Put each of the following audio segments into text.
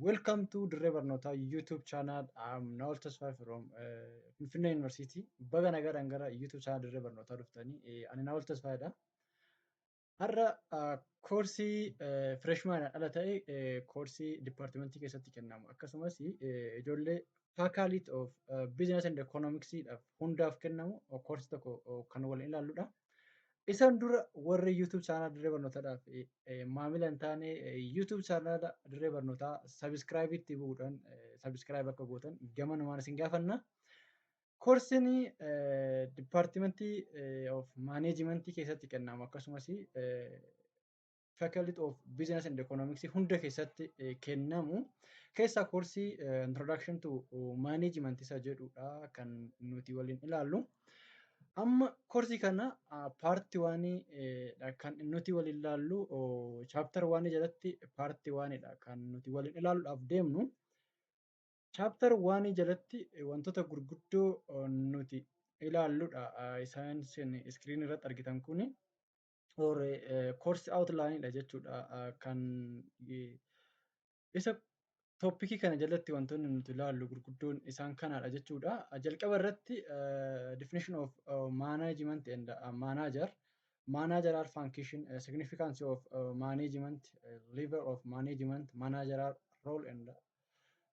Welcome to Dirree Barnootaa YouTube channel. I'm Noel Tesfaye from Finfinnee University. Baga nagaadhaan gara YouTube channel Dirree Barnootaa dhuftanii. Ani Noel Tesfayeedha. Har'a koorsii freshman ala ta'e koorsii departmentii keessatti kennamu, akkasumas ijoollee faculty of business and economics hundaaf kennamu koorsii tokko kan waliin ilaalludha. Isaan dura warri YouTube channel Dirree Barnootaadhaaf maamila hin taane, YouTube channel Dirree Barnootaa subscribe itti bu'uudhaan subscribe akka gootan gamanumaan isin gaafanna. Koorsiin departmentii of managementii keessatti kennamu, akkasumas faculty of business and economics hunda keessatti kennamu keessaa koorsii introduction to management isa jedhudha kan nuti waliin ilaallu. Amma koorsii kana part one kan nuti waliin ilaallu, chapter one jalatti part onedha kan nuti waliin ilaaluudhaaf deemnu. Chapter one jalatti wantoota gurguddoo nuti ilaalludha. Isaan isin screen irratti argitan kuni course outlineidha jechuudha. Kan isa topicii kana jalatti wantoonni nuti ilaallu gurguddoon isaan kanadha jechuudha. Jalqaba irratti definition of management and manager, managerial function, significance of management, level of management, managerial role and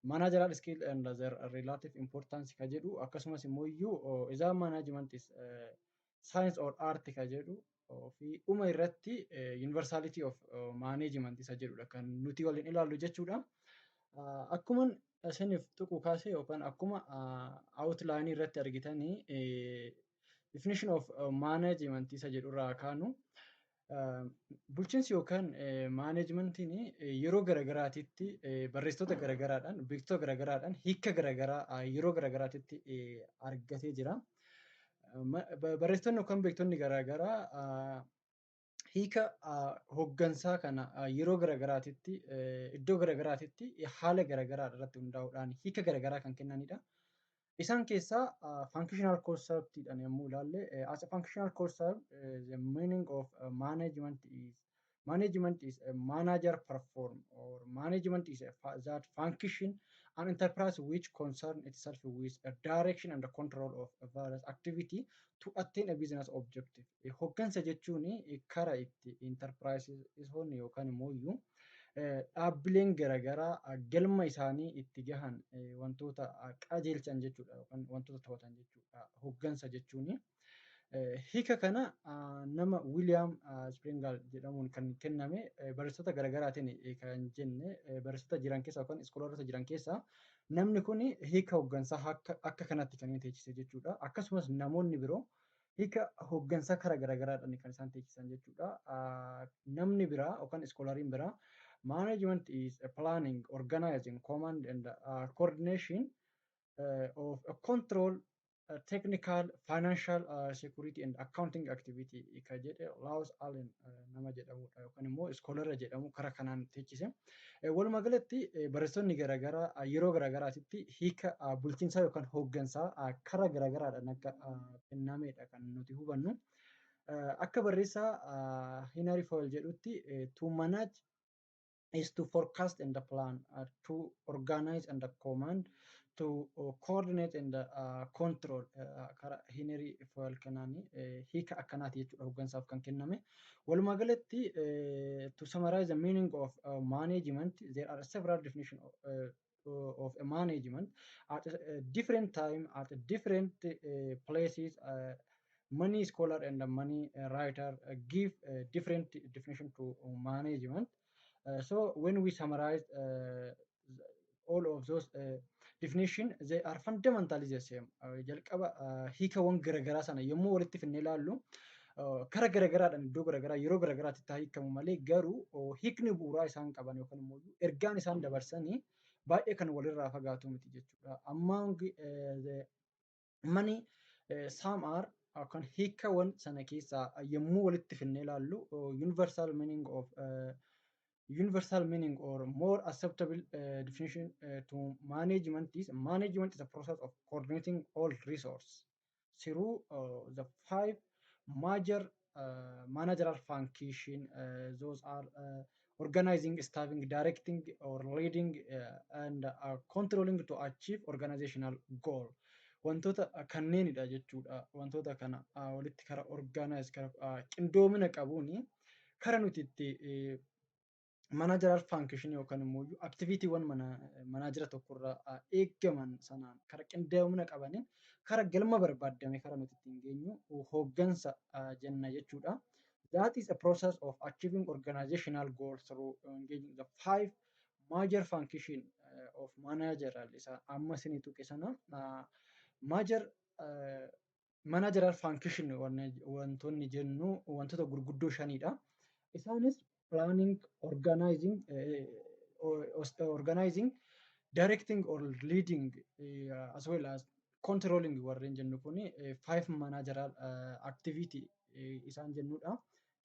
managerial skill and their relative importance ka jedhu, akkasumas immoo iyyuu is management is science or art ka jedhu fi dhuma irratti universality of management isa jedhudha kan nuti waliin ilaallu jechuudha. Akkuma isiniif tuqu kaase yookaan akkuma outline irratti argitanii, definition of management isa jedhurraa kaanu, bulchiinsi yookaan managementiin yeroo garaagaraatitti barreessitoota garaagaraadhaan, beektota garaagaraadhaan hiika garaagaraa yeroo garaagaraatitti argatee jira. Barreessitoonni yookaan beektonni garaagaraa hiika hooggansaa kana yeroo garaagaraatitti, iddoo garaagaraatitti, haala garaagaraa irratti hundaa'uudhaan hiika garaagaraa kan kennanidha. Isaan keessaa functional conceptidhaan yommuu ilaalle, as a functional concept, the meaning of management is a manager perform or management is a that function an enterprise which concern itself with a direction and the control of a various activity to attain a business objective. Hooggansa jechuun karaa itti enterpriseoonni yookaan immoo iyyuu dhaabbileen garaagaraa galma isaanii itti gahan wantoota qajeelchan jechuudha yookaan wantoota to'atan jechuudha hooggansa jechuun. Hiika kana nama William Springer jedhamuun kan kenname, barreessitoota garaagaraatiin kan jenne, barreessitoota jiran keessaa yookaan scholarota jiran keessaa namni kun hiika hooggansaa akka kanatti kan inni teechise jechuudha. Akkasumas namoonni biroo hiika hooggansaa karaa garaagaraadhaan kan isaan teechisan jechuudha. Namni biraa yookaan scholariin biraa, management is a planning, organizing, command and coordination of a control, technical, financial, security and accounting activity kan jedhe Lewis Allen nama jedhamudha yookaan immoo scholara jedhamu karaa kanaan teechise. Walumaa galatti barreessitoonni garaagaraa yeroo garaagaraatitti hiika bulchiinsaa yookaan hooggansaa karaa garaagaraadhaan akka kennamedha kan nuti hubannu. Akka barreessaa Henry Fayol jedhutti, to manage is to forecast and plan, to organize and command, to coordinate and control. Karaa Henry Fayol kanaan hiika akkanaati jechuudha hooggansaaf kan kenname. Walumaa galatti, to summarize the meaning of management, there are several definitions of a management at a different time, at different places. Many scholar and many writer give different definition to management. So when we summarize all of those definition, they are fundamentally the same. Jalqaba hiikawwan garaagaraa sana yommuu walitti fidnee ilaallu, karaa garaagaraadhaan iddoo garaagaraa yeroo garaagaraatti haa hiikamu malee, garuu hiikni bu'uuraa isaan qaban yookaan immoo ergaan isaan dabarsanii baay'ee kan walirraa fagaatu miti jechuudha. Among the many, some are yookaan hiikawwan sana keessaa yommuu walitti fidnee ilaallu, universal meaning or more acceptable definition to management is, management is a process of coordinating all resource through the five major managerial function. Those are Organizing, staffing, directing or leading and controlling to achieve organizational goal. Wantoota kanneenidha jechuudha. Wantoota kana walitti kara organize, kara qindoomina qabuuni kara nuti itti managerial function yookaan immoo activitywwan manager tokkorraa eeggaman sanaan kara qindoomina qabaniin kara galma barbaaddame kara nuti ittiin geenyu hooggansa jenna jechuudha. That is a process of achieving organizational goals through engaging the five major function of managerial isa amma isinii tuqe sana. Major managerial function wantoonni jennu wantoota gurguddoo shanidha. Isaanis planning, organizing, directing or leading as well as controlling warreen jennu kuni five managerial activity isaan jennudha.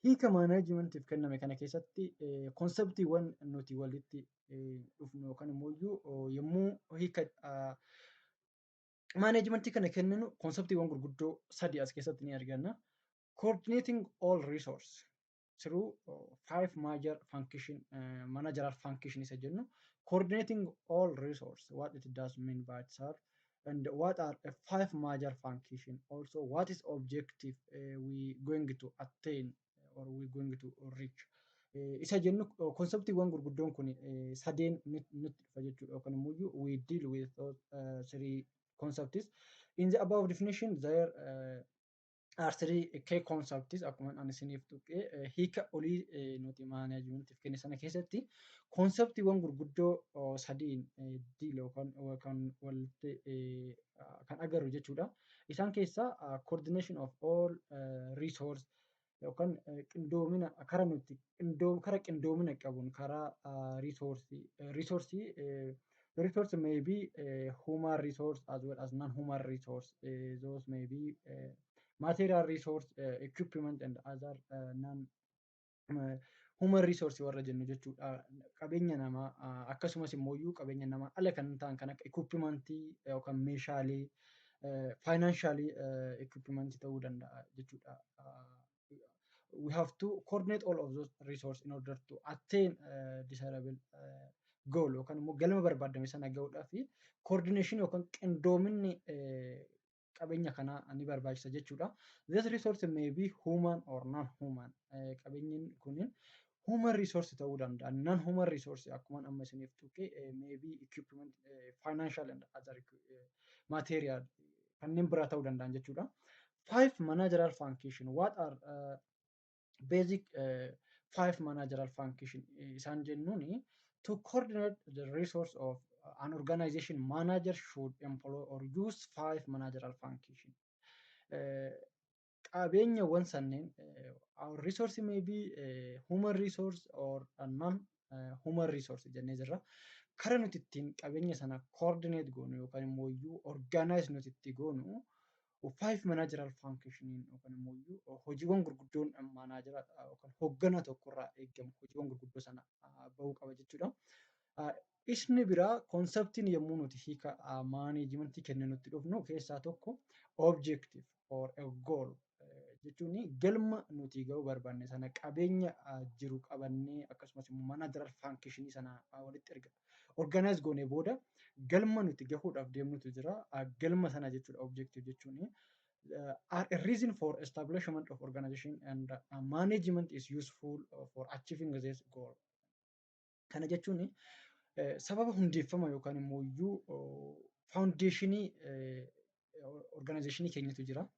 Hiika managementiif kenname kana keessatti conceptiiwwan nuti walitti dhufnu yookaan immoo yommuu hiika managementii kana kenninu conceptiiwwan gurguddoo sadi as keessatti ni arganna. Coordinating all resource through five major function, managerial function isa jennu, coordinating all resource, what it does mean by itself and what are the five major function, also what is objective we going to attain or we going to reach isa jennu, conceptiiwwan gurguddoon kun sadeen nutti dhufa jechuudha yookaan immoo we deal with those three concepts. In the above definition there are three key concepts. Akkuma ani isiniif tuqee hiika olii nuti managementiif kenne sana keessatti conceptiiwwan gurguddoo sadiin deal yookaan kan walitti kan agarru jechuudha. Isaan keessaa coordination of all resource yookaan qindoomina karaa nuti karaa qindoomina qabuun karaa resourceii. The resource may be human resource as well as non-human resource. Those may be material resource, equipment and other non human resource warra jennu jechuudha. Qabeenya namaa akkasumas immoo qabeenya namaa ala kan ta'an kan akka equipmentii yookaan meeshaalee, financial equipment ta'uu danda'a jechuudha. We have to coordinate all of those resources in order to attain desirable goal yookaan immoo galma barbaadame sana gahuudhaaf coordination yookaan qindoominni qabeenya kanaa ni barbaachisa jechuudha. This resource may be human or non-human. Qabeenyi kunin human resource ta'uu danda'a. Non-human resource akkuma amma isiniif tuqe may be equipment, financial and other material kanneen biraa ta'uu danda'an jechuudha. Five managerial function. What are basic five managerial function isaan jennuuni? To coordinate the resource of an organization, manager should employ or use five managerial function. Qabeenyawwan sanneen, our resource may be human resource or non human resource jennee jirra. Kara nuti ittiin qabeenya sana coordinate goonu yookaan immoo iyyuu organize nuti itti goonu five managerial function yookaan immoo iyyuu hojiiwwan gurguddoon manager yookaan hoogganaa tokkorraa eegamu hojiiwwan gurguddoo sana bahuu qaba jechuudha. Isni biraa conceptiin yommuu nuti hiika managementii kenninutti dhufnu keessaa tokko objective or a goal jechuun galma nuti gahuu barbaanne sana qabeenya jiru qabannee akkasumas immoo managerial functionii sana walitti erga organize goonee booda galma nuti gahuudhaaf deemnutu jira. Galma sana jechuudha objective jechuun. Are a reason for establishment of organization and management is useful for achieving this goal. Kana jechuun sababa hundeeffama yookaan immoo iyyuu foundationii organizationii keenyatu jira.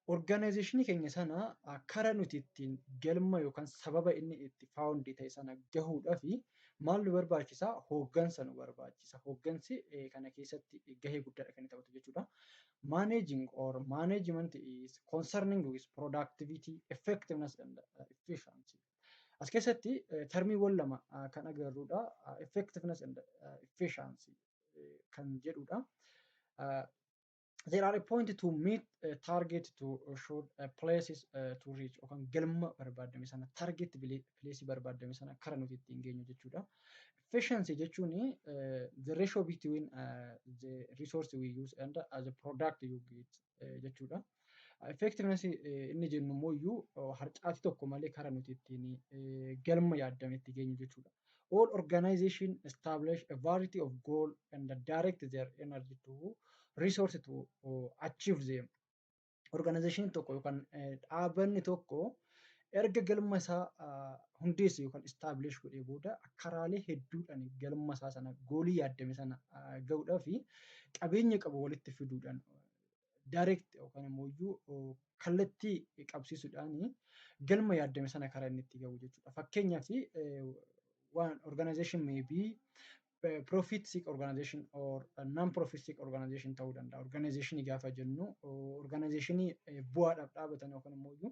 Organizationii keenya sana kara nuti ittiin galma yookaan sababa inni itti found ta'e sana gahuudhaaf maal nu barbaachisaa? Hooggansa nu barbaachisa. Hooggansi kana keessatti gahee guddaadha kan inni taphatu jechuudha. Managing or management is concerning with productivity, effectiveness and efficiency. As keessatti termiiwwan lama kan agarrudha. Effectiveness and efficiency kan jedhudha. There are a point to meet a target to show places to reach yookaan galma barbaadame sana, target place barbaadame sana kara nuti ittiin geenyu jechuudha. Efficiency jechuun the ratio between the resource we use and the product you get jechuudha. Effectiveness inni jennu immoo iyyuu harcaatii tokko malee karaa nuti ittiin galma yaaddame itti geenyu jechuudha. All organization establish a variety of goal and direct their energy to resource to achieve them. Organization tokko yookaan dhaabbanni tokko erga galma isaa hundeesse yookaan establish godhee booda, karaalee hedduudhaan galma isaa sana, goalii yaaddame sana gahuudhaaf qabeenya qabu walitti fiduudhaan, direct yookaan immoo iyyuu kallattii qabsiisuudhaan galma yaaddame sana karaa inni itti gahu jechuudha. Fakkeenyaaf, one organization may be profit seek organization or non-profit seek organization ta'uu danda'a. Organizationii gaafa jennu organizationii bu'aadhaaf dhaabatan yookaan immoo iyyuu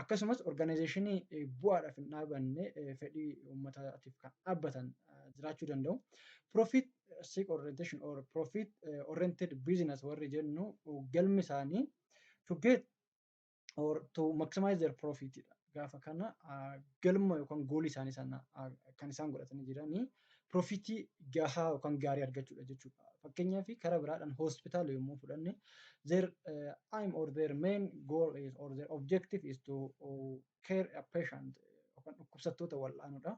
akkasumas organizationii bu'aadhaaf hin dhaabanne, fedhii uummataatiif kan dhaabbatan jiraachuu danda'u. Profit seek orientation or profit oriented business warri jennu galmi isaanii to get or to maximize their profit dha. Gaafa kana galma yookaan goalii isaanii sana kan isaan godhatanii jiranii profitii gahaa yookaan gaarii argachuudha jechuudha. Fakkeenyaaf, karaa biraadhaan hospitaala yommuu fudhanne, their aim or their main goal is or their objective is to care a patient yookaan dhukkubsattoota wal'aanuudha.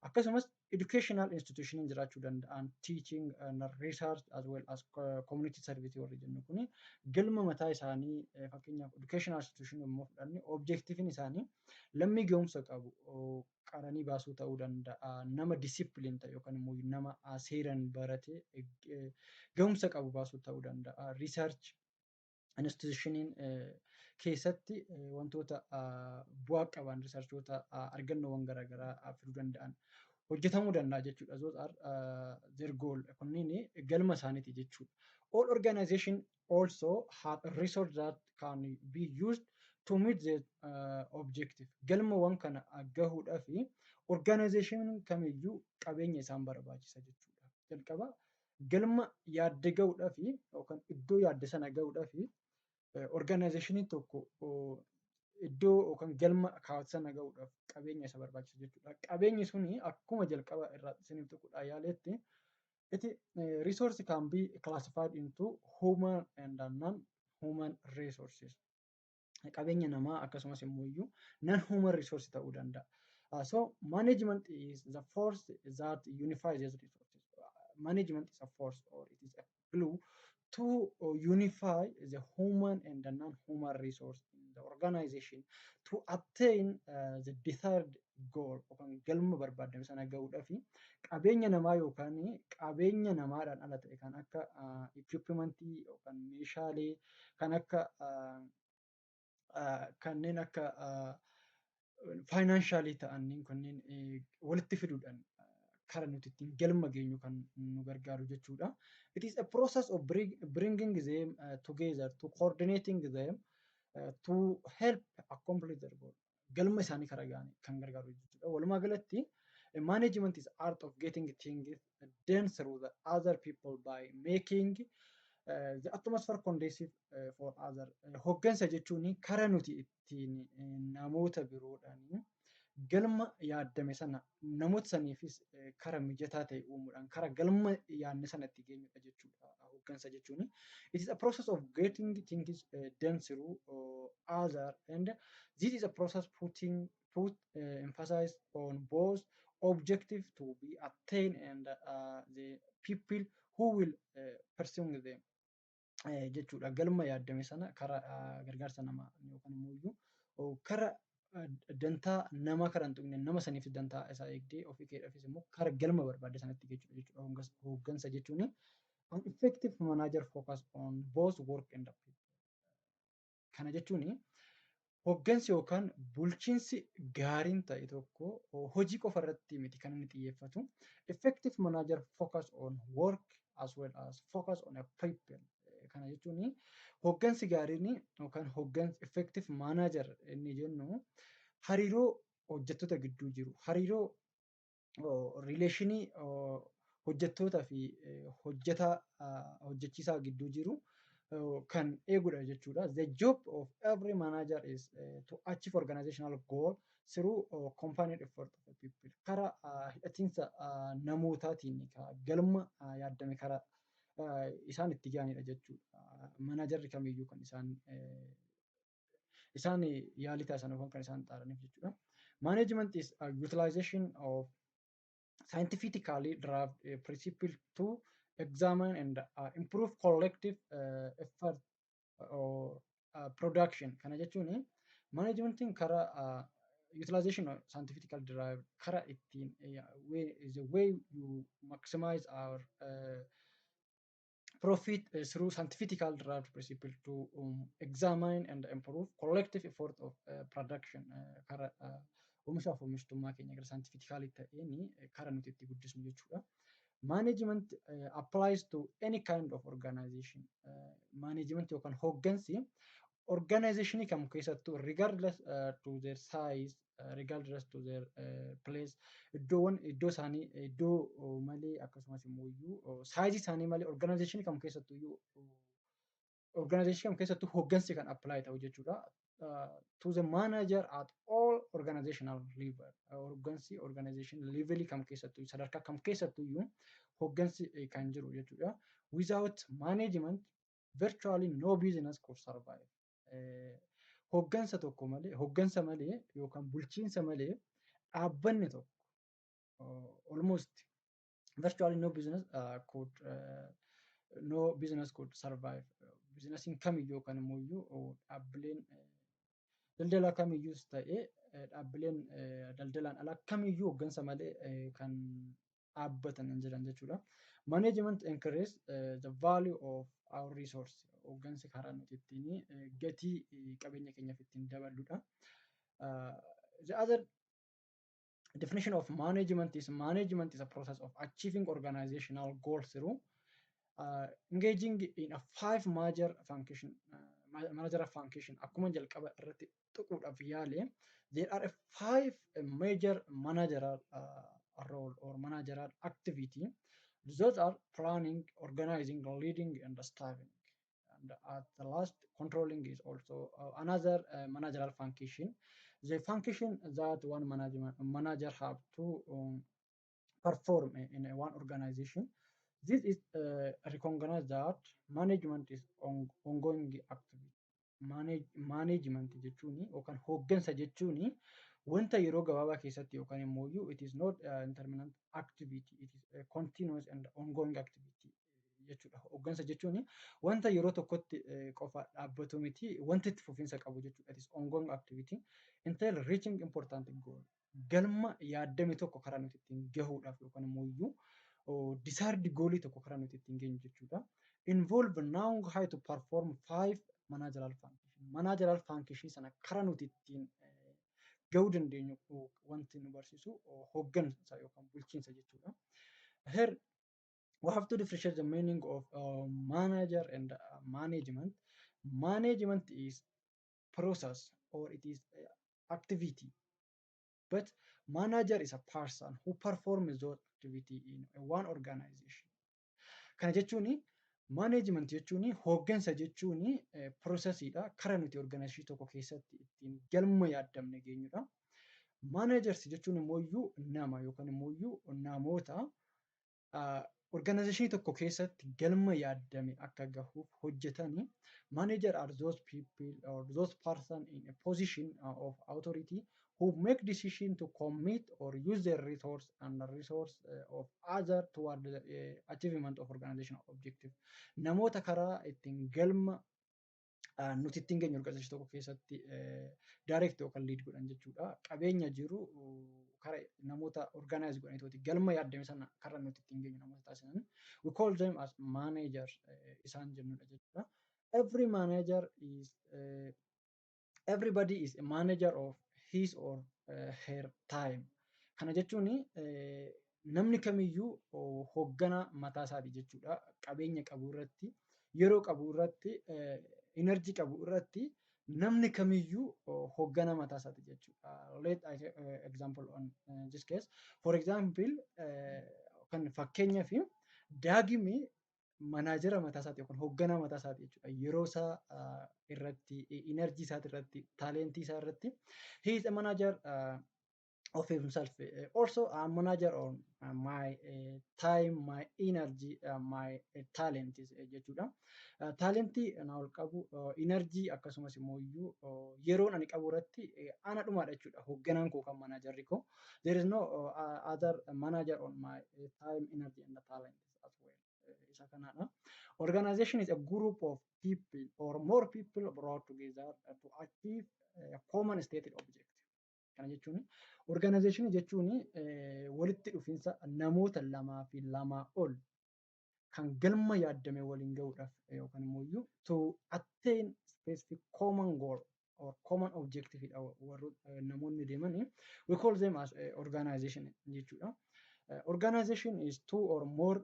Akkasumas educational institution jiraachuu danda'an, teaching and research as well as community service warri jennu kuni galma mataa isaanii. Fakkeenyaaf, educational institution yommuu fudhanne, objectivin isaanii lammii gahumsa qabu qaranii baasuu ta'uu danda'a, nama discipline ta'e yookaan immoo nama seeraan barate gahumsa qabu baasuu ta'uu danda'a. Research institutioniin keessatti wantoota bu'aa qaban, researchoota argannoowwan garaagaraa fiduu danda'an hojjetamuu danda'a jechuudha. Those are their goal. Kunniin galma isaaniiti jechuudha. All organization also have a resource that can be used to meet the objective. Galmawwan kana gahuudhaaf organization kamiyyuu qabeenya isaan barbaachisa jechuudha. Jalqaba galma yaadde gahuudhaaf yookaan iddoo yaadde sana gahuudhaaf, organizationiin tokko iddoo yookaan galma kaawwate sana gahuudhaaf qabeenya isa barbaachisa jechuudha. Qabeenyi suni akkuma jalqaba irraa isiniif tuquudhaan yaaletti, it resource can be classified into human and non-human resources. Qabeenya namaa akkasumas immoo iyyuu non-human resource ta'uu danda'a. So management is the force that unifies these resources. Management is a force or it is a glue to unify the human and the non-human resource in the organization to attain the desired goal yookaan galma barbaadame sana gahuudhaaf qabeenya namaa yookaan qabeenya namaadhaan ala ta'e kan akka equipmentii yookaan meeshaalee kan akka kanneen akka financialii ta'anii kanneen walitti fiduudhaan karaa nuti ittiin galma geenyu kan nu gargaaru jechuudha. It is a process of bringing them together, to coordinating them, to help accomplish their goal. Galma isaanii karaa gahan kan gargaaru jechuudha. Walumaa galatti, management is art of getting things done through the other people by making the atmosphere conducive for other. Hoggansa jechuun karaa nuti ittiin namoota biroodhaan galma yaaddame sana namoota saniifis karaa mijataa ta'e uumuudhaan karaa galma yaadne sana itti geenyudha jechuudha hoggansa jechuun. It is a process of getting things done through other, and this is a process putting put emphasis on both objective to be attained and the people who will pursue them jechuudha. Galma yaaddame sana karaa gargaarsa namaa yookaan immoo karaa dantaa namaa karaa hin tuqne, nama saniif dantaa isaa eegdee, ofii keedhaafis immoo karaa galma barbaadde sanatti jechuudha jechuudha hooggansa jechuun. An effective manager focus on both work and people. Kana jechuun hooggansi yookaan bulchiinsi gaariin ta'e tokko hojii qofa irratti miti kan inni xiyyeeffatu. Effective manager focus on work as well as focus on a people. Kana jechuun hooggansi gaariin yookaan hooggansi effective manager inni jennu hariiroo hojjettoota gidduu jiru, hariiroo relationii hojjettootaa fi hojjetaa hojjechiisaa gidduu jiru kan eegudha jechuudha. The job of every manager is to achieve organizational goal through combined effort of people. Karaa hidhatiinsa namootaatiin galma yaaddame karaa isaan itti gahanidha jechuudha. Managerri kamiyyuu kan isaan Isaan yaalii taasisan yookaan kan isaan xaaraniif jechuudha. Management is a utilization of scientifically derived principle to examine and improve collective effort or production. Kana jechuun managementiin karaa utilization of scientifically derived karaa ittiin way, the way you maximize our profit through scientifically derived principle to examine and improve collective effort of production, karaa oomishaaf oomishtummaa keenya gara scientifically ta'een karaa nuti itti guddisnu jechuudha. Management applies to any kind of organization. Management yookaan hooggansi organizationii kam keessattuu, regardless to their size, regardless to their place, iddoowwan iddoo isaanii iddoo malee, akkasumas immoo iyyuu sizeii isaanii malee, organizationii kam keessattuu iyyuu, organizationii kam keessattuu hooggansi kan apply ta'u jechuudha. To the manager at all organizational level. Hooggansi organization levelii kam keessattuu, sadarkaa kam keessattuu iyyuu hooggansi kan jiru jechuudha. Without management, virtually no business could survive. Hooggansa tokko malee, hooggansa malee yookaan bulchiinsa malee dhaabbanni tokko almost virtually no business could survive. Businessiin kamiyyuu yookaan immoo iyyuu dhaabbileen daldalaa kamiyyuus ta'ee dhaabbileen daldalaan alaa kamiyyuu hooggansa malee kan dhaabbatan hin jiran jechuudha. Management increase the value of our resource. Hooggansi karaa nuti ittiin gatii qabeenya keenyaaf ittiin daballudha. The other definition of management is management is a process of achieving organizational goals through engaging in a five major function, managerial function. Akkuma jalqaba irratti tuquudhaaf yaale, there are five major managerial role or managerial activity. Those are planning, organizing, leading and staffing, and at the last, controlling is also another managerial function, the function that one manager have to perform in a one organization. This is recognized that management is ongoing activity. Management jechuun yookaan hooggansa jechuun wanta yeroo gabaabaa keessatti yookaan immoo it is not intermittent activity, it is a continuous and ongoing activity jechuudha. Hooggansa jechuun wanta yeroo tokkotti qofa dhaabbatu miti, wanta itti fufiinsa qabu jechuudha. It is ongoing activity entail reaching important goal. Galma yaaddame tokko karaa nuti ittiin gahuudhaaf yookaan immoo iyyuu desired goalii tokko karaa nuti ittiin geenyu jechuudha. Involve knowing how to perform five managerial function. Managerial function sana karaa nuti ittiin gahuu dandeenyu wanti nu barsiisu hooggansa yookaan bulchiinsa jechuudha. Here we have to differentiate the meaning of manager and management. Management is process or it is activity, but manager is a person who performs those activity in one organization. Kana jechuun management jechuun, hooggansa jechuun processiidha. Karaa nuti organization tokko keessatti ittiin galma yaaddamne geenyudha. Managers jechuun immoo iyyuu nama yookaan immoo iyyuu namoota organization tokko keessatti galma yaaddame akka gahuuf hojjetani. Manager are those people or those person in a position of authority who make decision to commit or use their resource and the resource of other toward the achievement of organizational objective. Namoota karaa ittiin galma nuti ittiin geenyu organization tokko keessatti direct yookaan lead godhan jechuudha. Qabeenya jiru karaa namoota organize godhaniitooti galma yaaddame sana karaa nuti ittiin geenyu namoota taasisan. We call them as manager isaan jennudha jechuudha. Every manager is everybody is a manager of his or her time. Kana jechuun namni kamiyyuu hoogganaa mataa isaati jechuudha. Qabeenya qabu irratti, yeroo qabu irratti, energy qabu irratti namni kamiyyuu hoogganaa mataa isaati jechuudha. Let I take example on this case. For example, kan fakkeenyaaf Daagimi manager mataa isaati yookaan hoogganaa mataa isaati jechuudha. Yeroo isaa irratti, energy isaa irratti, talentii isaa irratti. He is a manager. Of himself. Also, a manager on my time, my energy, my talent jechuudha. Talentii na ol qabu, energy, akkasumas immoo iyyuu yeroon ani qabu irratti ana dhumaadha jechuudha. Hoogganaan koo kan managerri koo. There is no other manager on my time, energy and talent as well. Isa kanaadha. Organization is a group of people or more people brought together to achieve a common stated objective. Kana jechuun, organization jechuun walitti dhufiinsa namoota lamaa fi lamaa ol kan galma yaaddame waliin gahuudhaaf yookaan immoo iyyuu to attain specific common goal or common objective dha warroota namoonni deemanii, we call them as organization jechuudha. Organization is two or more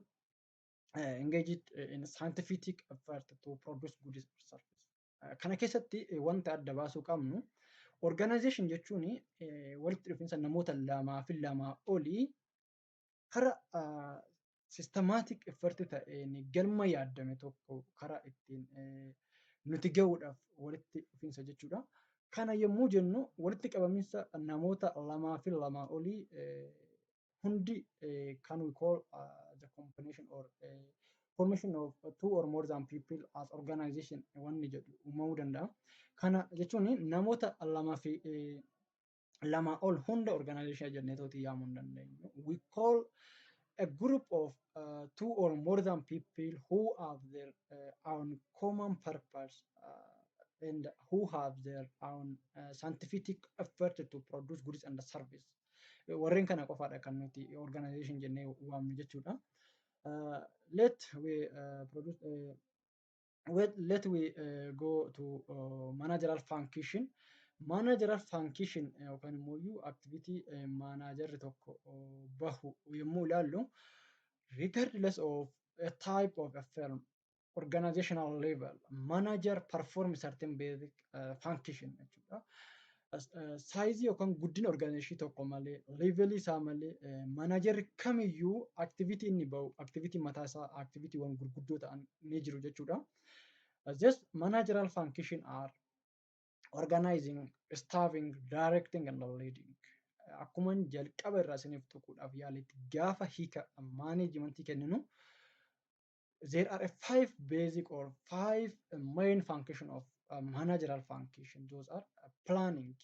engaged in scientific effort to produce goods or service. Kana keessatti wanta adda baasuu qabnu, organization jechuun walitti dhufiinsa namoota lamaa fi lamaa olii karaa systematic effort ta'een galma yaaddame tokko karaa ittiin nuti gahuudhaaf walitti dhufiinsa jechuudha. Kana yommuu jennu, walitti qabamiinsa namoota lamaa fi lamaa olii hundi kan we call the combination or formation of two or more than people as organization wanni jedhu uumamuu danda'a. Kana jechuun namoota lamaa fi lamaa ol hunda organization jenneetootii yaamuu hin dandeenyu. We call a group of two or more than people who have their own common purpose and who have their own scientific effort to produce goods and service. Warreen kana qofaadha kan nuti organization jennee waamnu jechuudha. Let we produce let we go to managerial function. Managerial function yookaan immoo activity managerri tokko bahu yommuu ilaallu, regardless of a type of a firm, organizational level, manager perform certain basic function jechuudha. Sizeii yookaan guddina organizationii tokko malee, levelii isaa malee, managerri kamiyyuu activity inni bahu, activity mataa isaa, activitywwan gurguddoo ta'an ni jiru jechuudha. This managerial function are organizing, staffing, directing and leading. Akkuma jalqaba irraa isiniif tuquudhaaf yaaletti, gaafa hiika managementii kenninu, there are five basic or five main function of managerial function. Those are planning,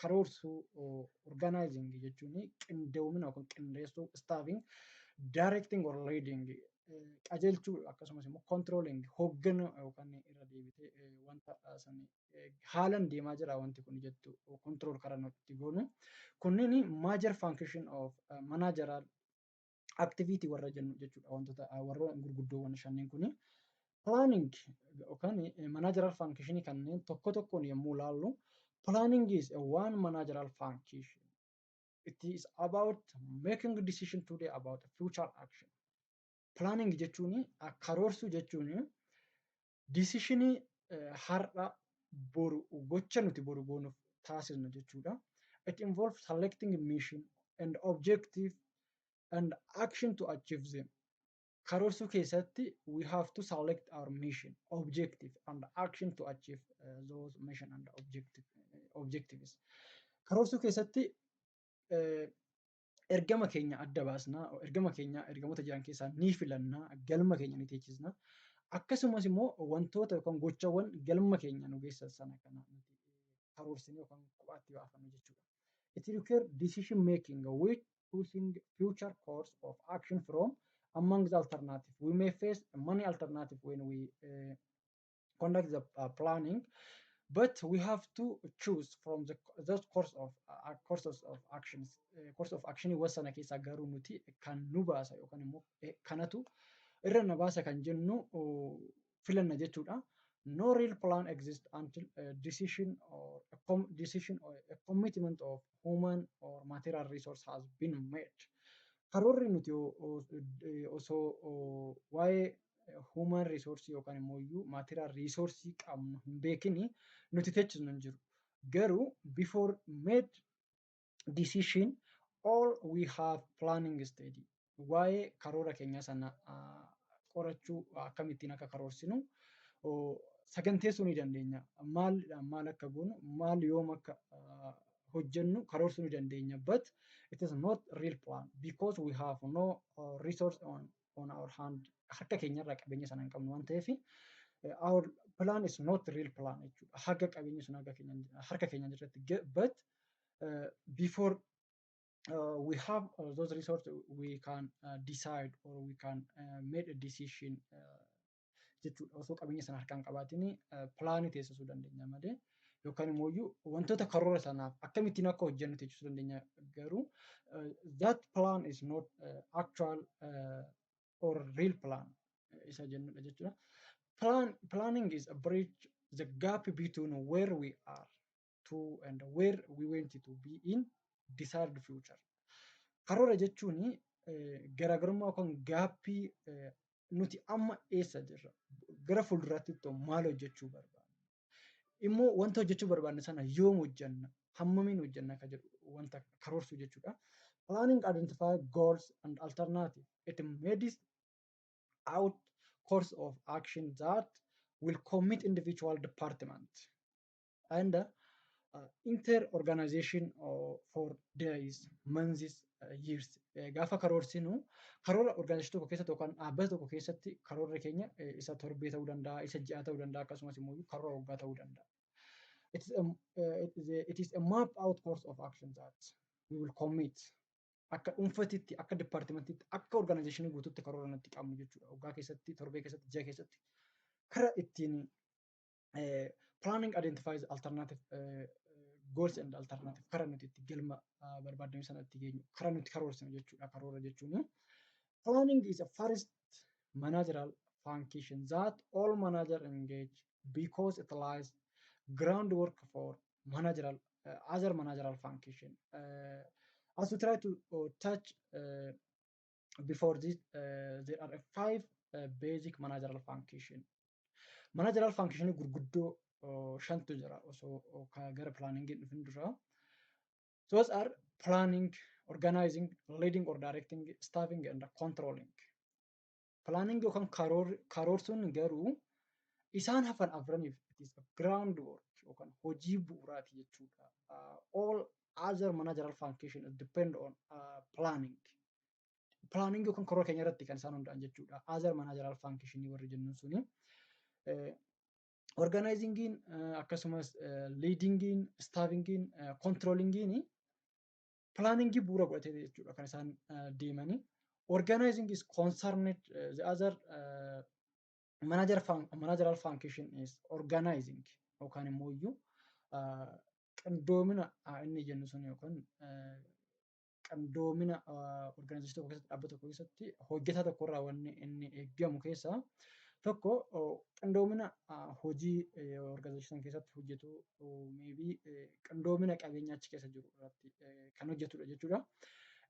karoorsuu, organizing jechuun qindoomina yookaan qindeessuu, staffing, directing or leading, qajeelchuu, akkasumas immoo controlling, hoogganuu yookaan irra deebitee wanta san haalan deemaa jira wanti kun jettu control karaa nuti goonu. Kunneen major function of managerial activity warra jennu jechuudha, wantoota warra gurguddoowwan shanneen kuni. Planning yookaan managerial function kanneen tokko tokkoon yommuu ilaallu, planning is a one managerial function. It is about making decision today about future action. Planning jechuun, karoorsuu jechuun, decisionii har'a boru gocha nuti boru goonuuf taasisnu jechuudha. It involves selecting mission and objective and action to achieve them. Karoorsuu keessatti we have to select our mission, objective and action to achieve those mission and objectives. Karoorsuu keessatti ergama keenya adda baasnaa, ergama keenya ergamoota jiran keessaa ni filannaa, galma keenya ni teechisna. Akkasumas immoo wantoota yookaan gochawwan galma keenya nu geessan sana kana nuti karoorsinee yookaan kophaatti baafannu jechuudha. It requires decision making which choosing future course of action from among the alternative. We may face many alternative when we conduct the planning, but we have to choose from the those courses of actions. Course of action sana keessaa garuu nuti kan nu baasa yookaan immoo kanatu irra na baasa kan jennu filanna jechuudha. No real plan exists until a decision or a commitment of human or material resource has been made. Karoorri nuti osoo waa'ee human resource yookaan immoo iyyuu material resource qabnu hin beekini nuti teechisnu hin jiru. Garuu before made decision all we have planning study. Waa'ee karoora keenya sana qorachuu, akkamittiin akka karoorsinu saganteessuu ni dandeenya. Maal maal akka goonu, maal yoom akka hojjennu saganteessuu ni dandeenya. hojjennu karoorsuu ni dandeenya. But it is not real plan because we have no resource on our hand. Harka keenyarraa qabeenya sana hin qabnu waan ta'eef, our plan is not real plan jechuudha. Haga qabeenya sun harka keenya jirratti, but before we have those resources, we can decide or we can make a decision jechuudha. Osoo qabeenya sana harkaan qabaatin planii teessisuu dandeenya malee, yookaan immoo wantoota karoora sanaaf akkamittiin akka hojjennu teessisuu dandeenya, garuu that plan is not actual or real plan isa jennudha jechuudha. Planning is a bridge the gap between where we are to and where we want to be in desired future. Karoora jechuun garaagarummaa yookaan gapii nuti amma eessa jirra, gara fuulduraatti maal hojjechuu barbaanna, immoo wanta hojjechuu barbaanne sana yoom hojjenna, hammamiin hojjenna kan jedhu wanta karoorsuu jechuudha. Planning identify goals and alternative. It maps out course of action that will commit individual department and inter-organization for days, months, years. Gaafa karoorsinu, karoora organization tokko keessatti yookaan dhaabbata tokko keessatti, karoorri keenya isa torbee ta'uu danda'a, isa ji'aa ta'uu danda'a, akkasumas immoo karoora waggaa ta'uu danda'a. It is a map out course of action that we will commit. Akka dhuunfatitti, akka departmentiitti, akka organizationii guutuutti karoora nutti qabnu jechuudha. Waggaa keessatti, torbee keessatti, ji'a keessatti kara ittiin planning identifies alternative goals and alternative, kara nuti itti galma barbaadame sana itti geenyu kara nuti karoorsinu jechuudha karoora jechuun. Planning is a first managerial function that all manager engage because it lies groundwork for managerial other managerial function. As we try to touch before this, there are five basic managerial function. Managerial function gurguddoo shantu jira osoo gara planning dhufin dura. Those are planning, organizing, leading or directing, staffing and controlling. Planning yookaan karoorsuun garuu isaan hafan afraniif it is a groundwork yookaan hojii bu'uuraati jechuudha. All other managerial function depend on planning. Planning yookaan karoora keenya irratti kan isaan hundaa'an jechuudha. Other managerial function warri jennuun suni. Organizingiin, akkasumas leadingiin, staffingiin, controllingiin planningii bu'uura godhatee jechuudha kan isaan deemanii. Organizing is concerned, the other managerial function is organizing yookaan immoo iyyuu qindoomina inni jennu sun, yookaan qindoomina organizationii tokko keessatti, dhaabbata tokko keessatti hojjetaa tokkorraa wanni inni eeggamu keessaa tokko qindoomina hojii organizationii keessatti hojjetu, maybe qindoomina qabeenya achi keessa jiru irratti kan hojjetudha jechuudha.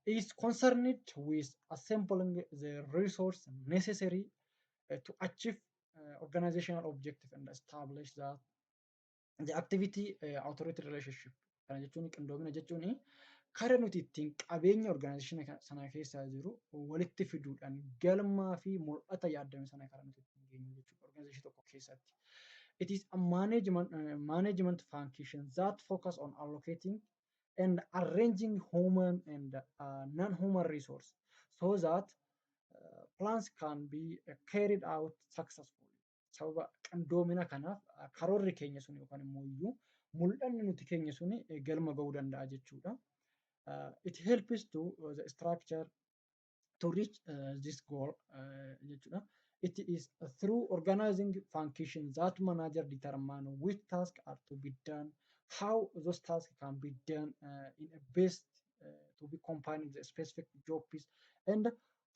Is concerned with assembling the resource necessary to achieve organizational objective and establish that the activity authority relationship. Kana jechuun, qindoomina jechuun karaa nuti ittiin qabeenya organizationii sana keessa jiru walitti fiduudhaan galmaa fi mul'ata yaaddame sana karaa nuti ittiin geenyu jechuudha organizationii tokko keessatti. It is a management function that focus on allocating and arranging human and non-human resource so that plans can be carried out successfully. Sababa qindoomina kanaaf karoorri keenya sun yookaan immoo iyyuu mul'anni nuti keenya sun galma ga'uu danda'a jechuudha. It helps to the structure to reach this goal jechuudha. It is through organizing function that manager determine which tasks are to be done, how those tasks can be done in a best to be combined with the specific jobs, and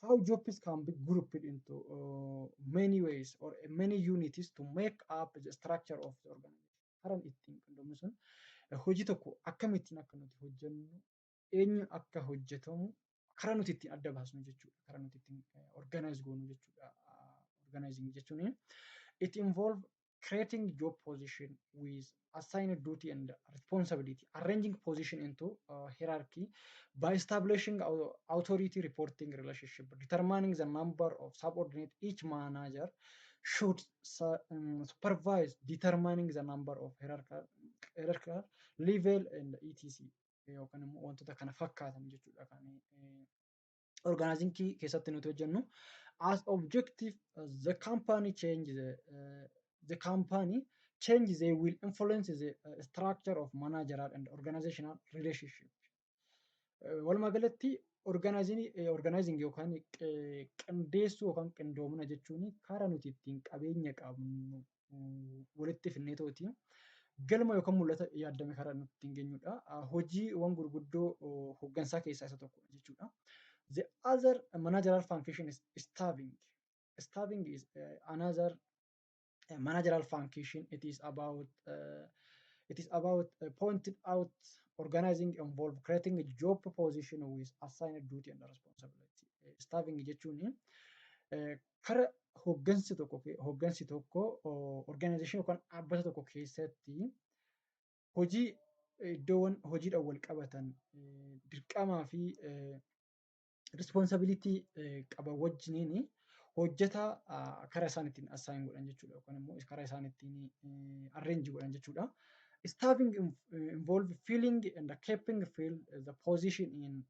how jobs can be grouped into many ways or many units to make up the structure of the organization. Karaan ittiin qindoomni sun hojii tokko akkamittiin akka nuti hojjennu, eenyu akka hojjetamu karaa nuti ittiin adda baasnu jechuudha. Karaa nuti ittiin organize goonu jechuudha. Organizing jechuun it involve creating job position with assigned duty and responsibility, arranging position into hierarchy by establishing authority reporting relationship, determining the number of subordinate each manager should supervise, determining the number of hierarchical level and etc. Yookaan immoo wantoota kana fakkaatan jechuudha kan organizing keessatti nuti hojjennu. As objective the company change the company change, they will influence the structure of managerial and organizational relationship. Walumaa galatti organizing yookaan qindeessuu yookaan qindoomina jechuun karaa nuti ittiin qabeenya qabnu walitti fidneetooti galma yookaan mul'ata yaaddame karaa nuti ittiin geenyudha. Hojiiwwan gurguddoo hooggansaa keessaa isa tokko jechuudha. The other managerial function is staffing. Staffing is another managerial function. It is about pointed out organizing involve creating a job position with assigned duty and responsibility. Staffing jechuun kara hooggansi tokko organization yookaan dhaabbata tokko keessatti hojii iddoowwan hojiidhaan wal qabatan dirqamaa fi responsibility qaban wajjiniin hojjetaa karaa isaan ittiin assign godhan jechuudha yookaan immoo karaa isaan ittiin arrange godhan jechuudha. Staffing involve filling and keeping fill the position in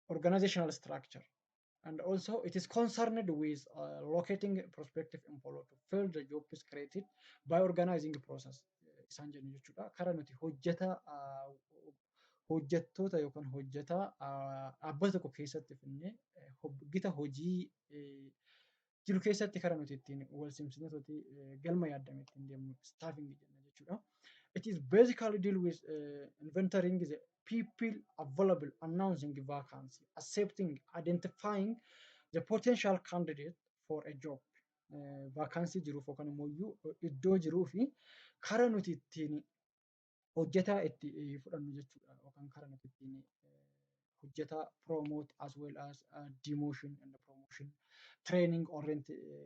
organizational structure. And also it is concerned with locating prospective employee to fill the jobs created by organizing process isaan jennu jechuudha. Karaa nuti hojjetaa hojjettoota yookaan hojjetaa dhaabbata tokko keessatti finnee gita hojii jiru keessatti karaa nuti ittiin wal simsiisnee galma yaaddame ittiin deemnu staffing jenna jechuudha. It is basically deal with inventorying the people available, announcing vacancy, accepting, identifying the potential candidate for a job. Vacancy jiruuf yookaan immoo iddoo jiruu fi karaa nuti ittiin hojjetaa itti fudhannu jechuudha. Yookaan karaa nuti ittiin hojjetaa promote as well as demotion and promotion, training,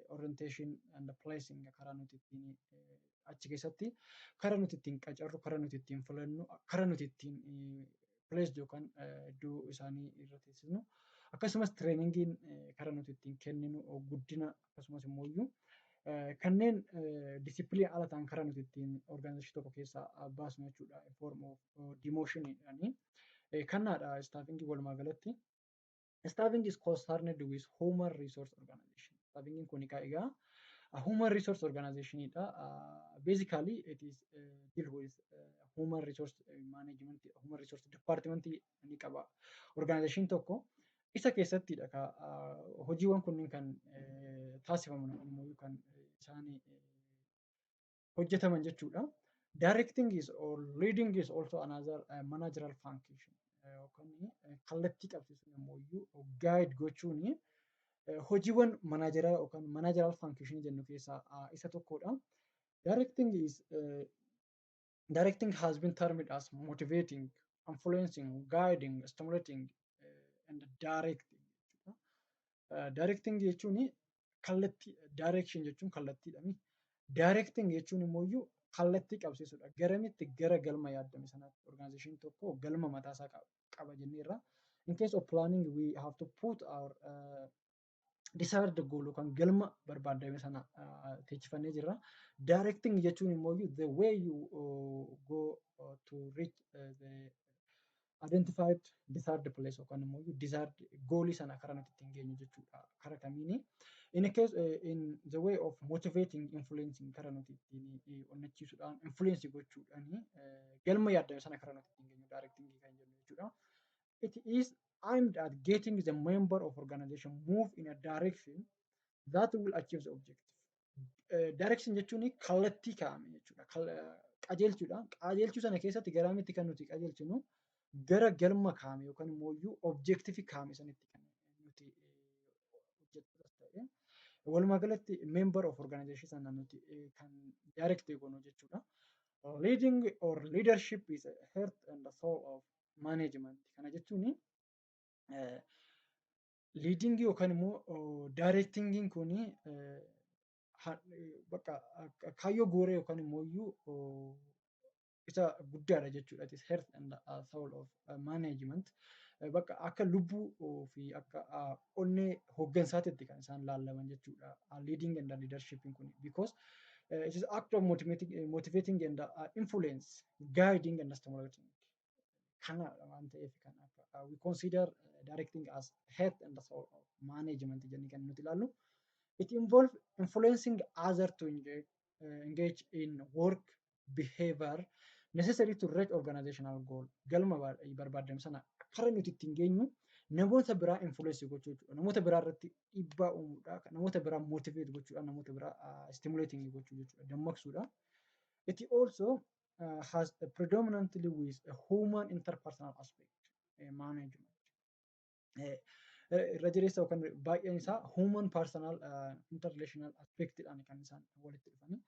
orientation and placing, karaa nuti ittiin achi keessatti karaa nuti ittiin qacarru, karaa nuti ittiin filannu, karaa nuti ittiin placed yookaan iddoo isaanii irra teessisnu, akkasumas trainingiin karaa nuti ittiin kenninu, guddina, akkasumas immoo kanneen discipline ala ta'an karaa nuti ittiin organization tokko keessaa baasnu jechuudha. Form of demotion jedhanii. Kanaadha staffing walumaa galatti. Staffing is concerned with human resource organization. Staffing kun egaa human resource organization dha. Basically it is deal with human resource management, human resource department ni qaba. Organization tokko isa keessattidha ka hojiiwwan kunniin kan taasifaman immoo kan isaan hojjetaman jechuudha. Directing is or leading is also another managerial function. Yookaan kallattii qabsiisuun immoo guide gochuun hojiiwwan manager yookaan managerial function jennu keessaa isa tokkodha. Directing has been termed as motivating, influencing, guiding, stimulating and directing jechuudha. Directing jechuun kallattii, direction jechuun kallattiidha. Directing jechuun immoo kallattii qabsiisuudha. Garamitti? Gara galma yaaddame sanaatti. Organization tokko galma mataasaa qaba jenneerra. In case of planning, we have to put our desired goal yookaan galma barbaadame sana teechifannee jirra. Directing jechuun immoo the way you go to reach the identified desired place yookaan immoo desired goalii sana karaa nuti ittiin geenyu jechuudha. Karaa kamiini? In case in the way of motivating, influencing, karaa nuti ittiin onnachiisuudhaan, influence gochuudhaan galma yaaddame sana karaa nuti ittiin geenyu directing kan jennu jechuudha. It is aimed at getting the member of organization move in a direction that will achieve the objective. Direction jechuun kallattii kaa'ame jechuudha. Qajeelchuudha. Qajeelchuu sana keessatti garamitti kan nuti qajeelchinu? Gara galma kaa'ame yookaan immoo objective kaa'ame sanitti kan nuti hojjettus ta'e walumaa galatti member of organization sana nuti kan direct goonu jechuudha. Leading or leadership is a heart and the soul of management. Kana jechuun leading yookaan immoo directingiin kun bakka kaayyoo gooree yookaan immoo isa guddaadha jechuudha. It is heart and soul of management. Bakka akka lubbuu fi akka onnee hooggansaatitti kan isaan laallaman jechuudha. Leading and leadership kun because it is act of motivating and influence, guiding and stimulating. Kana waan ta'eef kanaaf we consider directing as head and soul of management jennee kan nuti ilaallu. It involves influencing other to engage in work behavior necessary to reach organizational goal. Galma barbaadame sana karaa nuti ittiin geenyu namoota biraa influence gochuu jechuudha. Namoota biraa irratti dhiibbaa uumuudha. Namoota biraa motivate gochuudha. Namoota biraa stimulating gochuu jechuudha. Dammaqsuudha. It also has a predominantly with a human interpersonal aspect management. Irra jireessa yookaan baay'een isaa human personal interrelational aspectidhaan kan isaan walitti dhufanii.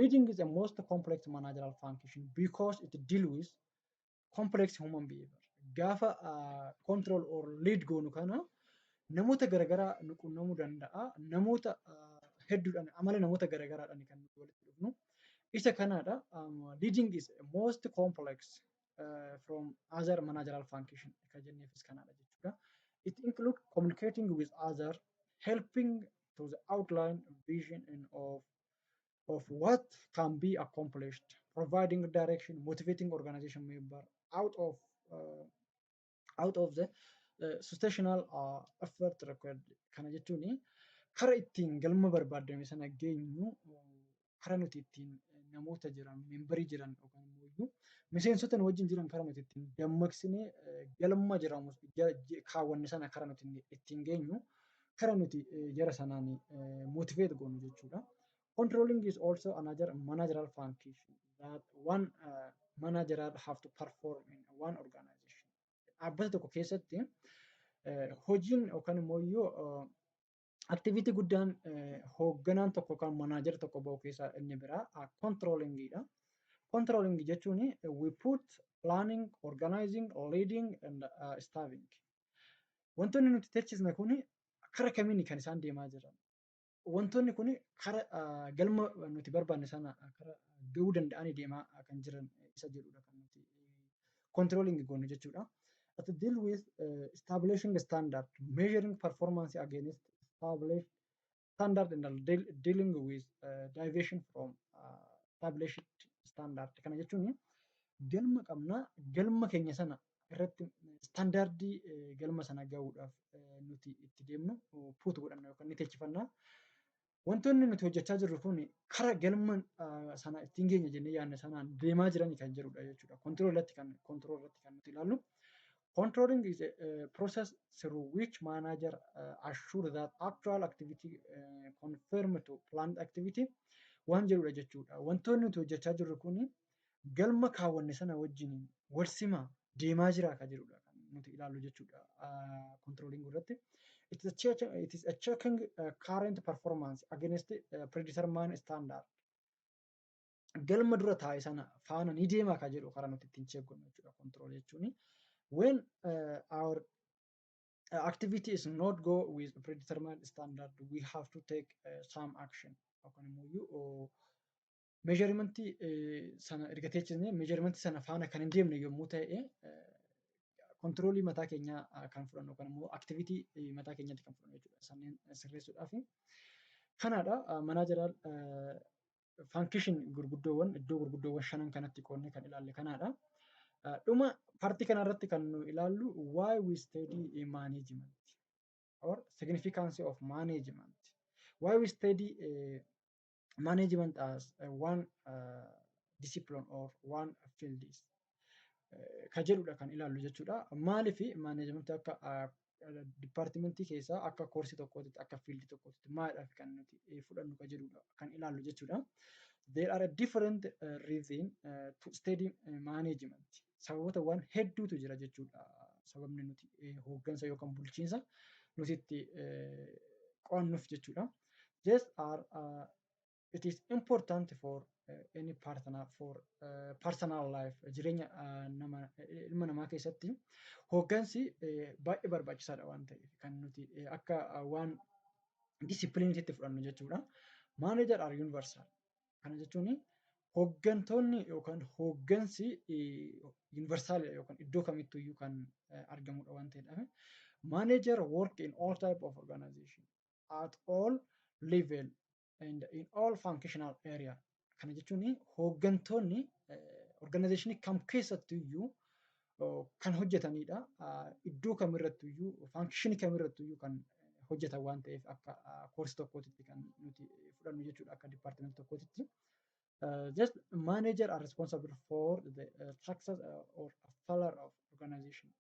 Leading is a most complex managerial function because it deal with complex human behavior. Gaafa control or lead goonu kana namoota garaagaraa nu qunnamuu danda'a. Namoota hedduudhaan, amala namoota garaagaraadhaan kan nuti walitti dhufnu. Isa kanaadha. Leading is most complex from other managerial function kan jenneefis kanaadha jechuudha. It include communicating with other, helping to the outline vision and of what can be accomplished, providing direction, motivating organization member out of the situational effort required. Kana jechuun kara ittiin galma barbaadame sana geenyu, kara nuti ittiin namoota jiran, memberii jiran yookaan immoo miseensota nu wajjin jiran kara nuti ittiin dammaqsinee galma jiramu kaawwanne sana kara nuti ittiin geenyu, kara nuti jara sanaan motivate goonu jechuudha. Controlling is also another managerial function that one manager have to perform in one organization. Dhaabbata tokko keessatti hojiin yookaan immoo iyyuu activity guddaan hoogganaan tokko yookaan manager tokko bahu keessaa inni biraa controllingidha. Controlling jechuun we put planning, organizing, leading and staffing. Wantoonni nuti teechisne kun kara kamiini kan isaan deemaa jiran? Wantoonni kun kara galma nuti barbaanne sana kara gahuu danda'anii deemaa kan jiran isa jedhudha kan nuti controlling goonu jechuudha. To deal with establishing standard, measuring performance against established standard and dealing with deviation from established standard. Kana jechuun galma qabna, galma keenya sana irratti standardii galma sana gahuudhaaf nuti itti deemnu put godhanna yookaan ni teechifanna. Wantoonni nuti hojjechaa jirru kun kara galma sana ittiin geenya jennee yaadne sanaan deemaa jiranii kan jedhudha jechuudha. Control irratti kan nuti ilaallu. Controlling is a process through which manager assure that actual activity conform to planned activity waan jedhudha jechuudha. Wantoonni nuti hojjechaa jirru kun galma kaawwanne sana wajjin wal simaa deemaa jira kan jedhudha kan nuti ilaallu jechuudha controlling irratti. It is a checking current performance against predetermined standard. Galma dura taa'e sana faana ni deemaa kan jedhu karaa nuti ittiin check goonu jechuudha control jechuuni. When our activity is not go with predetermined standard, we have to take some action. Yookaan immoo measurementii sana erga teechisnee measurementii sana faana kan hin deemne yommuu ta'e, controlii mataa keenyaa kan fudhannu yookaan immoo activity mataa keenyaatti kan fudhannu jechuudha. Sanneen sirreessuudhaaf. Kanaadha managerial function gurguddoowwan iddoo gurguddoowwan shanan kanatti qoodnee kan ilaalle kanaadha. Dhuma partii kanarratti kan nu ilaallu why we study management or significance of management. Why we study management as one discipline or one field is ka jedhudha kan ilaallu jechuudha. Maaliif management akka departmentii keessaa akka coursii tokkootti, akka fieldii tokkootti maaliidhaaf kan nuti fudhannu ka jedhudha kan ilaallu jechuudha. There are different reason to study management. Sababootawwan hedduutu jira jechuudha. Sababni nuti hooggansa yookaan bulchiinsa nuti itti qo'annuuf jechuudha. These are it is important for any partner for personal life, jireenya nama ilma namaa keessatti hooggansi baay'ee barbaachisaadha waan ta'eef kan nuti akka waan disciplineiitti fudhannu jechuudha. Manager are universal. Kana jechuun hooggantoonni yookaan hooggansi universalidha yookaan iddoo kamittuyyuu kan argamudha waan ta'eedhaaf. Manager work in all type of organization at all level and in all functional area. Kana jechuun hooggantoonni organizationii kam keessattuyyuu kan hojjetanidha. Iddoo kamirrattuyyuu, functionii kamirrattuyyuu kan hojjetan waan ta'eef, akka koorsii tokkootitti kan nuti fudhannu jechuudha, akka departmentii tokkootitti. Just manager are responsible for the success or failure of organization.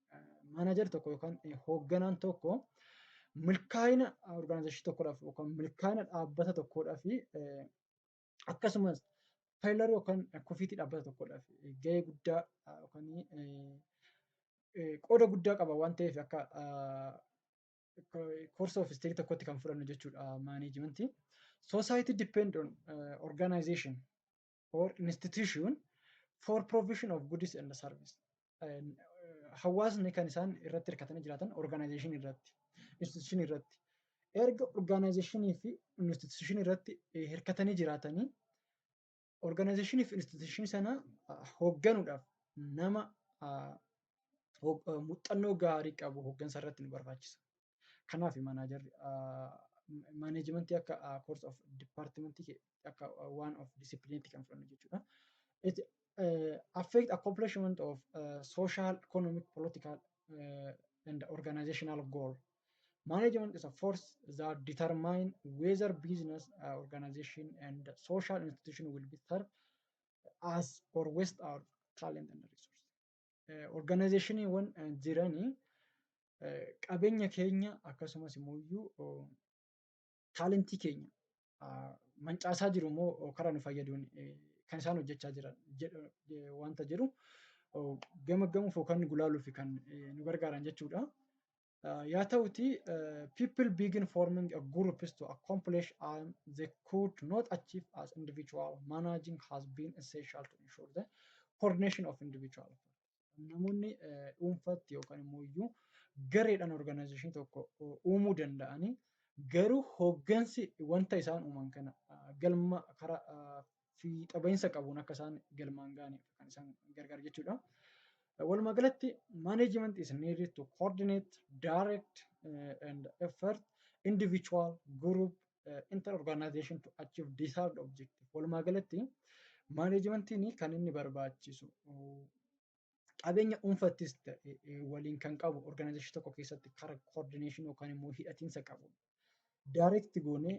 Manager tokko yookaan hoogganaan tokko milkaa'ina organization tokkodhaaf yookaan milkaa'ina dhaabbata tokkodhaaf, akkasumas failure yookaan kufiitii dhaabbata tokkodhaaf gahee guddaa yookaan qooda guddaa qaba waan ta'eef, akka course of study tokkotti kan fudhannu jechuudha managementii. Society depend on organization or institution for provision of goods and service. Hawaasni kan isaan irratti hirkatanii jiraatan organization irratti, institution irratti. Erga organizationii fi institution irratti hirkatanii jiraatanii, organizationii fi institution sana hoogganuudhaaf nama muuxannoo gaarii qabu hooggansa irratti nu barbaachisa. Kanaaf managerri managementii akka course of departmentii, akka one of disciplineitti kan fudhannu jechuudha. It affect accomplishment of social, economic, political and organizational goal. Management is a force that determine whether business organization and social institution will be served as or waste our talent and resource. Organizationiiwwan jiranii qabeenya keenya akkasumas immoo talentii keenya mancaasaa jiru immoo karaa nu fayyaduun kan isaan hojjechaa jiran wanta jedhu gamaggamuuf yookaan gulaaluuf kan nu gargaaran jechuudha. Yaa ta'uti, people begin forming a groups to accomplish and they could not achieve as individual. Managing has been essential to ensure the coordination of individual. Namoonni dhuunfaatti yookaan immoo iyyuu gareedhaan organizationii tokko uumuu danda'anii, garuu hooggansi wanta isaan uuman kana galma karaa fiixa bahinsa qabuun akka isaan galmaan ga'aniif kan isaan gargaaru jechuudha. Walumaa galatti, management is needed to coordinate, direct and effort individual, group, inter-organization to achieve desired objective. Walumaa galatti, managementiin kan inni barbaachisu qabeenya dhuunfattis ta'e waliin kan qabu organization tokko keessatti karaa coordination yookaan immoo hidhatiinsa qabu. Direct goonee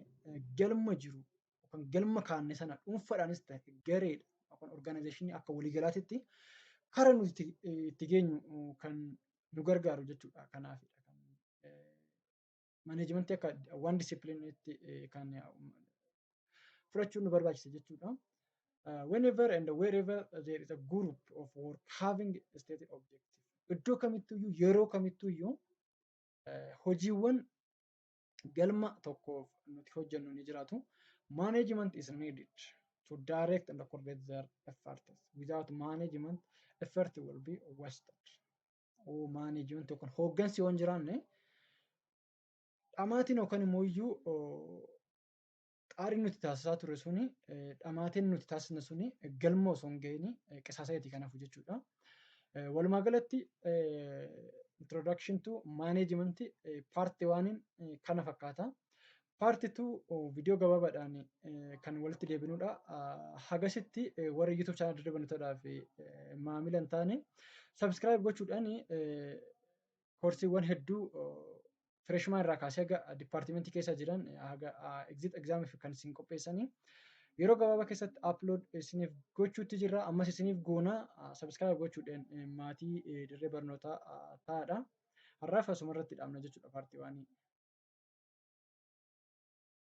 galma jiru yookaan galma kaanne sana dhuunfaadhaanis ta'e gareedha yookaan organization akka waliigalaatitti karaa nuti itti geenyu kan nu gargaaru jechuudha. Kanaafidha kan managementii akka waan disciplineitti kan fudhachuun nu barbaachisa jechuudha. Whenever and wherever there is a group of work having a stated objective. Iddoo kamittuyyuu, yeroo kamittuyyuu, hojiiwwan galma tokkoof nuti hojjennu ni jiraatu. Management is needed to direct and coordinate their efforts. Without management, effort will be wasted. Management yookaan hooggansi yoo hin jiraanne, dhamaatiin yookaan immoo iyyuu xaariin nuti taasisaa turre suni, dhamaatiin nuti taasisne suni galma osoo hin ga'iin qisaasa'iiti kan hafu jechuudha. Walumaa galatti, introduction to management part oneiin kana fakkaata. Part 2 viidiyoo gabaabaadhaan kan walitti deebinudha. Hagasitti warri YouTube channel Dirree Barnootaadhaaf maamila hin taane subscribe gochuudhaan, koorsiiwwan hedduu freshman irraa kaasee haga departmentii keessa jiran haga exit examiif kan isin qopheessanii yeroo gabaabaa keessatti upload isiniif gochuutti jirra. Ammas isiniif goona. Subscribe gochuudhaan maatii Dirree Barnootaa ta'aadha. Har'aaf asuma irratti dhaabna jechuudha part oneii.